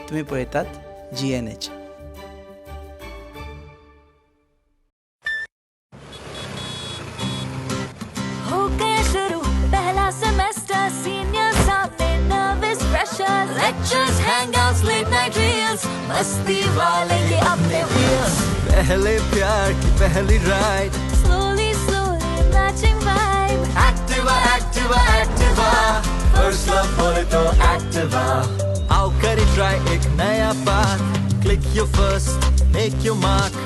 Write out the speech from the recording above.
तुमी पळयतात जीएनएच. हो गया शुरू पहला सेमेस्टर, सीनियर सामने nervous pressure, lectures, hangouts, late night reels, मस्ती वाले ये अपने व्हील्स. पहले प्यार की पहली ride, slowly slowly matching vibe. Activa Activa Activa, first love बोले तो एक्टिवा. आओ करे ट्राई एक नया path, click your first, make your mark.